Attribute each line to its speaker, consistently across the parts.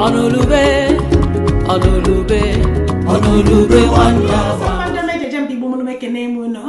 Speaker 1: Ọnụlube, ọnụlube, ọnụlube nwanne.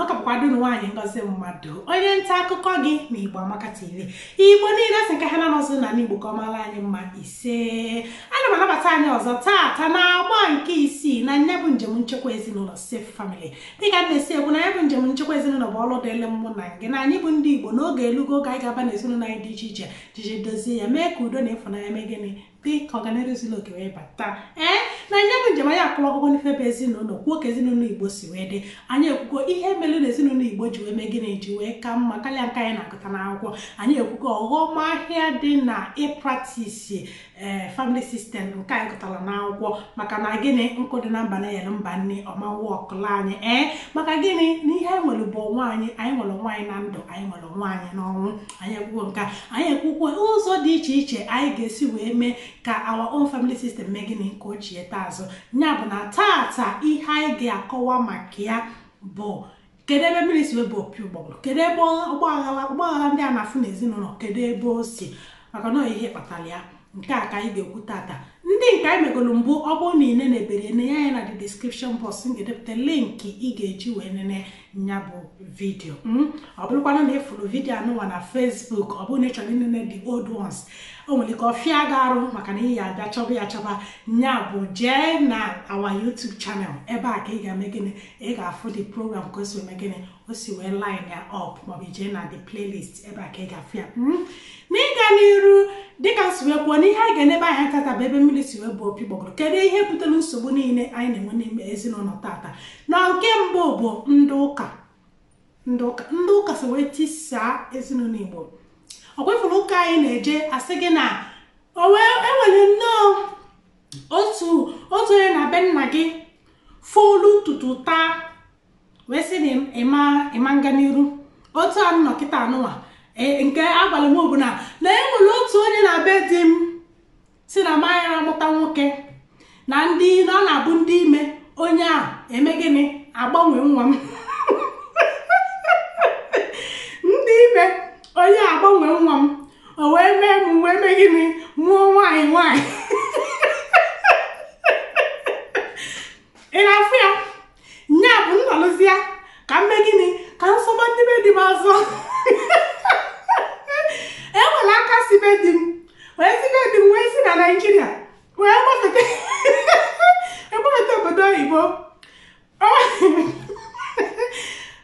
Speaker 2: Ọ ka bụkwa dunu nwaanyị Ngozi Mmadụ, onye nta akụkọ gị na Igbo Amaka TV. Igbo niile sị nke ha na-anọzụ na Igbo ka ọ mara anyị mma. Ise, ana m anabata anyị ọzọ taata na agba nke isii na nya bụ njem nchekwa ezinụlọ Safe Family. Dịka m na-esi ekwu na ya bụ njem nchekwa ezinụlọ bụ ọrụ dịịrị mụ na gị na anyị bụ ndị Igbo n'oge elugo oge anyị ga-aba n'ezinụlọ anyị dị iche iche jiji dozie ya, mee ka udo na ịfụnanya mee gịnị dị ka ọganihu zuru oke wee bata. Ee, na nya bụ njem anyị akụrụ ọgụgụ n'ife bụ ezinụlọ, kwuo ka ezinụlọ Igbo si wee dị. Anyị ekwugo ihe mere na ezinụlọ Igbo ji wee mee gịnị, ji wee ka mma karịa nke anyị na-agụta n'akwụkwọ. Anyị ekwugo ọghọm ahịa dị na ịpratisi ee family system nke anyị gụtara n'akwụkwọ, maka na gịnị nkụ dị na mba na-enyere mba nne ọmawa ọkụla anyị. Ee, maka gịnị na ihe anyị nwere bụ onwe anyị, anyị nwere onwe anyị na ndụ, anyị nwere onwe anyị n'ọnwụ. Anyị ekwugo nke anyị ekwukwo ụzọ dị iche iche anyị ga-esi wee mee ka our own family system mee gịnị ka ochie taa azụ. Ya bụ na taata ihe anyị ga-akọwa maka ya bụ kedu ebe mmiri si wee bụ opi ụgbọgụrụ, kedu ebe ọgbaghara ndị a na-afụ n'ezinụlọ, kedu ebe o si, maka na ihe kpatara ya. Nke a ka anyị ga-ekwu tata. Ndị nke anyị megoro mbụ, ọ bụrụ na ị nenebere ene ya na the description box m ga-edepụta link ị ga-eji wee nene ya bụ vidio. Ọ bụrụkwana na ịfụrụ vidio anụnwa na Facebook, ọ bụrụ na ị chọrọ inene the old ones, o nwere ike ọfịa gị arụ maka na ị ya abịa chọba ya chọba. Nya bụ jee na our YouTube channel, ebe a ka ị ga-eme gịnị, ị ga-afụ the program ka o si eme gịnị, o si wee line ya up, maọbụ jee na the playlist, ebe a ka ị ga-afụ ya. N'ịga n'iru, dịka nsi wee kwuo, n'ihe anyị ga-enebe anya tata bụ ebe mmiri si wee bụ opi gbọgụrụ. Kedu ihe butere nsogbu niile anyị na-enwe n'ime ezinụlọ tata? Na nke mbụ bụ ndị ụka. Ndị ụka si wee tisaa ezinụlọ Igbo. Ọ kwefuru ụka anyị na-eje asị gị na o wee enwere nnọọ otu onye na be nna gị folu ntutu taa wee sị na ịma nga n'iru. Otu a nọ kịta anụnwa nke agwara m bụ na enwere otu onye na be di m si na manya amụta nwoke na ndị na ọ na-abụ ndị ime onye a eme gịnị agbanwe nwa m. Ndị ime onye agbanwe nwa m, o wee mee m wee mee gịnị mụọ nwaanyị nwaanyị. Ị na-afụ ya? Nya bụ nnọlụzịa ka m mee gịnị ka nsọgba ndị be di m azọ. Enwere aka si be di m wee si be di m wee si na Naịjirịa wee gbafete obodo oyibo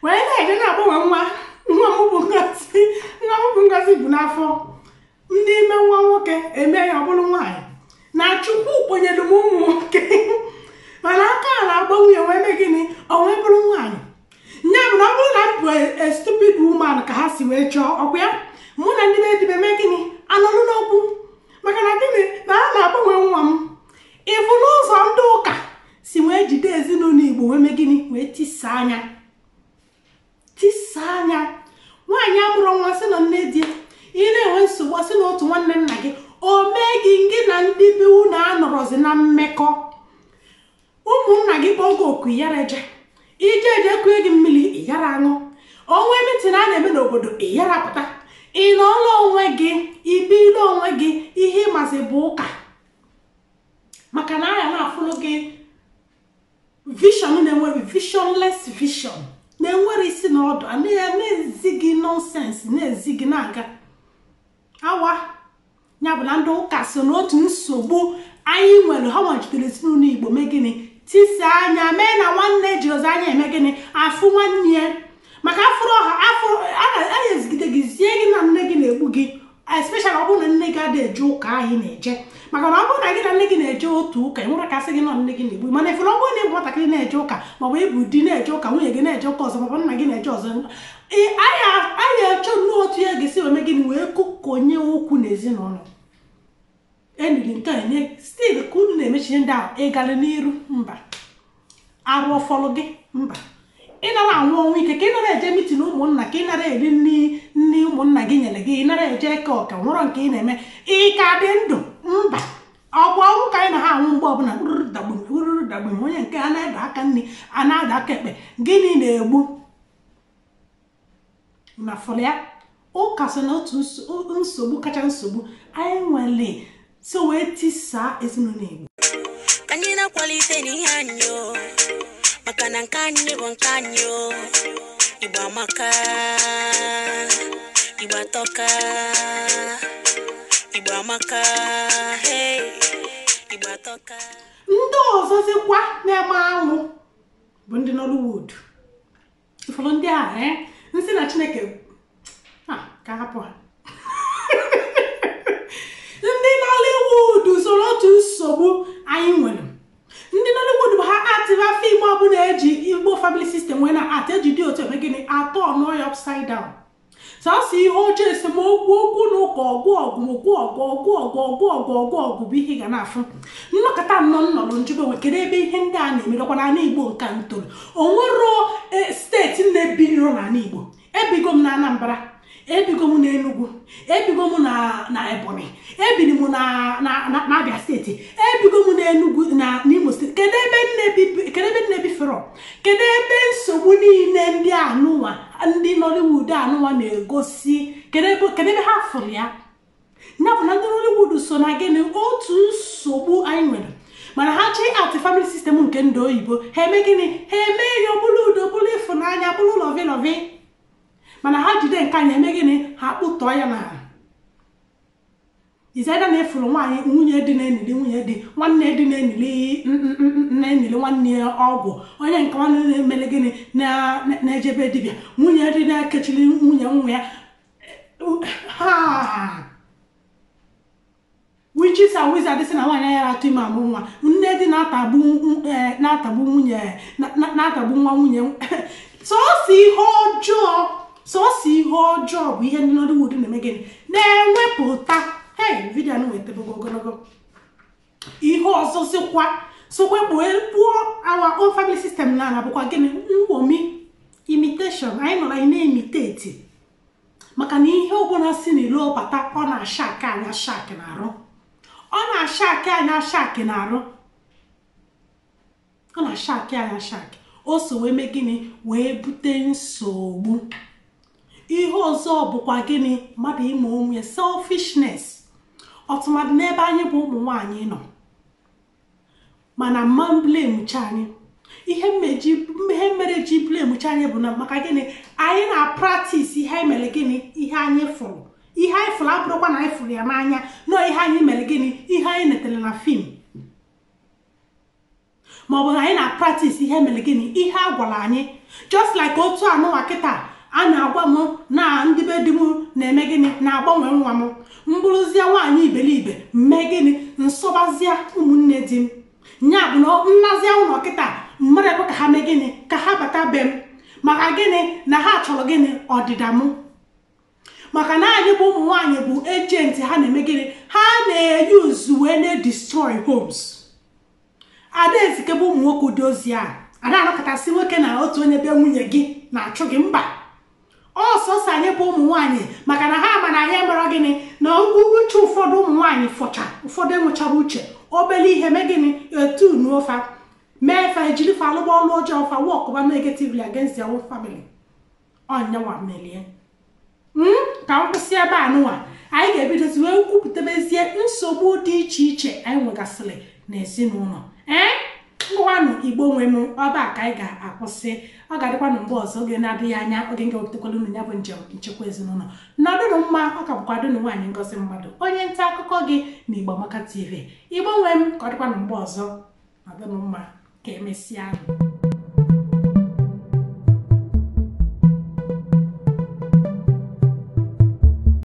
Speaker 2: wee na-eje na-agbanwe nwa nwa m bụ Ngozi, nwa m bụ Ngozi bụ n'afọ. Ndị ime nwa nwoke eme ya ọ bụrụ nwaanyị. Na Chukwu kponyere m ụmụ nwoke, mana aka a na-agbanwe ya wee mee gịnị, o wee bụrụ nwaanyị. Nya bụ na ọ bụrụ na m bụ a stupid woman ka ha si wee chọọ ọkwa ya, mụ na ndị be di m eme gịnị anọlụ n'okwu, maka na gịnị na a na-agbanwe nwa m. Ịfụ n'ụzọ ndị ụka si wee jide ezinụlọ Igbo wee mee gịnị wee tisaa anya, tisaa anya. Nwaanyị amụrụ nwa sị na nne di ị na-enwe nsogbu, sị na otu nwanne nna gị o mee gị gị na ndị be unu anọrọzi na mmekọ. Ụmụnna gị kpọọ gị oku yara eje, ije eje kue gị mmiri ịyara aṅụ, onwe mitin a na-eme n'obodo ịyara pụta. Ị nọọla onwe gị, ibile onwe gị, ihe ịmazi bụ ụka, maka na aya na-afụlụ gị vision na-enwere visionless vision na-enwere isi na ọdụ, na-ezi gị nonsense, na-ezi gị na-aga awa. Ya bụ na ndị ụka so n'otu nsogbu anyị nwere. Ha nwachitere ezinụlọ Igbo mee gịnị tisaa anya, mee na nwanne ji ọzọ anya eme gịnị afụ nwanne ya, maka afụrụ ọha afụrụ a na-ezigide gị zie gị na nne gị na-egbu gị, especially ọ bụrụ na nne gị adịghị eje ụka anyị na-eje. Maka na ọ bụrụ na gị na nne gị na-eje otu ụka, enwere ka asị gị nọ nne gị na-egbu. Mana ifere ọ bụrụ na ịbụ nwatakịrị na-eje ụka, maọbụ ịbụ di na-eje ụka, nwunye gị na-eje ụka ọzọ, maọbụ nna gị na-eje ọzọ, anyị achọ nnọọ otu ya ga-esi wee mee gịnị wee kụkonye okwu n'ezinụlọ. Eniri nke a nye stil ka unu na-emechi ndị ahụ ịgalị n'iru mba arụ ọfọlụ gị mba. Ị nara anwụ ọnwụ ike ka ị nara eje mitin ụmụnna, ka ị nara eri nri ụmụnna gị nyere gị, ị nara eje eke ọka nwụrọ nke ị na-eme, ị ka dị ndụ mba. Ọgwụ ọnwụ ka anyị na ha anwụ mgbe ọbụla, ruru dagbum ruru dagbum, onye nke a na-ada aka nri a na-ada aka ekpe, gịnị na-egbu na fọrọ ya? Ụka so na otu nsogbu kacha nsogbu anyị nwere. So wee tisaa ezinụlọ Igbo.
Speaker 3: Ka anyị na-akwalite n'ihe anyị o, maka na nke anyị bụ nke anyị o. Igbo amaka, Igbo atọka, Igbo amaka, hey, Igbo atọka.
Speaker 2: Ndị ọzọzikwa na-eme alụ bụ ndị Nollywood. Ụfọdụ ndị a nsị na Chineke ka hapụ ha. Ndị Nollywood soro otu nsogbu anyị nwere. Ndị Nollywood bụ ha atịba fim ọbụla eji Igbo family system wee na at eji dị otu eme gịnị atọ ọnụọ ya upside down. Sọsọ ihe ọjọọ, esemokwu, okwu na ụka, ọgụ ọgụ ọgụ ọgụ ọgụ ọgụ ọgụ ọgụ ọgụ ọgụ bụ ihe ị ga na-afụ. Nnọkọta nnọọ nnọrọ njube nwe kedu ebe ihe ndị a na-emerekwa n'ala Igbo nka ntoro. O nwero steeti na-ebiriro n'ala Igbo. Ebigo m na Anambra, ebigo m na Enugu, ebigo m na Ebonyi, ebiri m na Abia steeti, ebigo m na Enugu na n'Imo steeti. Kedu ebe nne bifero? Kedu ebe nsogbu niile ndị anụnwa ndị Nollywood anụnwa na-egosi? Kedu ebe ha fụrụ ya? Ya bụ na ndị Nollywood so na gịnị otu nsogbu anyị nwere. Mana ha chi at family system nke ndị oyibo, ha eme gịnị? Ha eme ya bụrụ udo, bụrụ ịfụnanya, bụrụ lovey lovey. Mana ha jide nke anyị eme gịnị? Ha kpụtọọ ya n'ala. Izaida na-efuru nwaanyị nwunye dị na-enili nwunye dị nwanne dị na-enili na-enili nwanne ya ọgwụ, onye nke nwanne na-emele gịnị na-ejebe dibịa, nwunye dị na-ekechiri nwunye nwa ya. Ha witches and wizards sị na nwaanyị ya atụ ime amụ nwa, nne dị na-atagbu nwunye na-atagbu nwa nwunye. Sọsọ ihe ọjọọ, sọsọ ihe ọjọọ bụ ihe ndị Nollywood na-eme gịnị na-ewepụta. Hey, vidiyo anụ wetebego ogologo. Ihe ọzọ sịkwa sokwe kpuo our own family system na ala bụkwa gịnị? Mgbomi, imitation. Anyị nọrọ anyị na-emiteti maka na ihe ọbụla si n'ilo bata, ọ na-ashaki anyị ashaki n'arụ, ọ na-ashaki anyị ashaki n'arụ, ọ na-ashaki anyị ashaki. O so wee mee gịnị? Wee bute nsogbu. Ihe ọzọ bụkwa gịnị? Mmadụ ime onwe ya, selfishness, ọtụmadụ n'ebe anyị bụ ụmụ nwaanyị nọ. Mana mma blame anyị, ihe mere ji blame anyị bụ na maka gịnị? Anyị na-practice ihe anyị mere gịnị? Ihe anyị fụrụ. Ihe anyị fụrụ abụrụkwa na anyị fụrụ ya n'anya, nọọ ihe anyị mere gịnị? Ihe anyị netere na fim, ma ọ bụ na anyị na-practice ihe mere gịnị? Ihe a gwara anyị. Just like otu anụnwa kịta a na-agwa m na ndị be di m na-eme gịnị? Na-agbanwe nwa m, mbụrụzie nwaanyị iberibe mee gịnị? Nsọbazie ụmụnne di m. Nya bụ na nnazie ụlọ kịta mmadụ ekwe ka ha mee gịnị? Ka ha bata be m. Maka gịnị? Na ha chọrọ gịnị? Ọdịda m. Maka na anyị bụ ụmụ nwaanyị bụ agent ha na-eme gịnị? Ha na-eyuzu wee na-destroy homes. Ada ezikebe ụmụ nwoke ụdị ozi a ada anọkọtasị nwoke na otu onye be nwunye gị na-achụ gị mba. Ọsọsọ anyị bụ ụmụ nwaanyị, maka na ha ma na anyị mere gịnị? Na uche ụfọdụ ụmụ nwaanyị fọcha, ụfọdụ enwechara uche, obere ihe mee gịnị? Etu nuofa mee fa ejiri fa alụgba ọlụ ọjọọ, fa wọkụba negatively against their own family. Ọnyanwa melie ka m kwụsị ebe a nụnwa. Anyị ga-ebidozi wee kwupụtabezie nsogbu dị iche iche anyị nwegasịrị n'ezinụlọ. Ngwanụ Igbo nwe m, ọba ka anyị ga-akwụsị. Ọ ga-adịkwanụ mgbe ọzọ oge na-adịghị anya, oge nga wepụtakwala unu ya bụ njem nchekwa ezinụlọ. Nọdụnụ mma. Ọ ka bụkwa dụnụ nwaanyị Ngozi Mmadụ, onye nta akụkọ gị na Igbo Amaka TV. Igbo nwe m, ka ọ dịkwanụ mgbe ọzọ. Nọdụnụ mma, ka emesịa.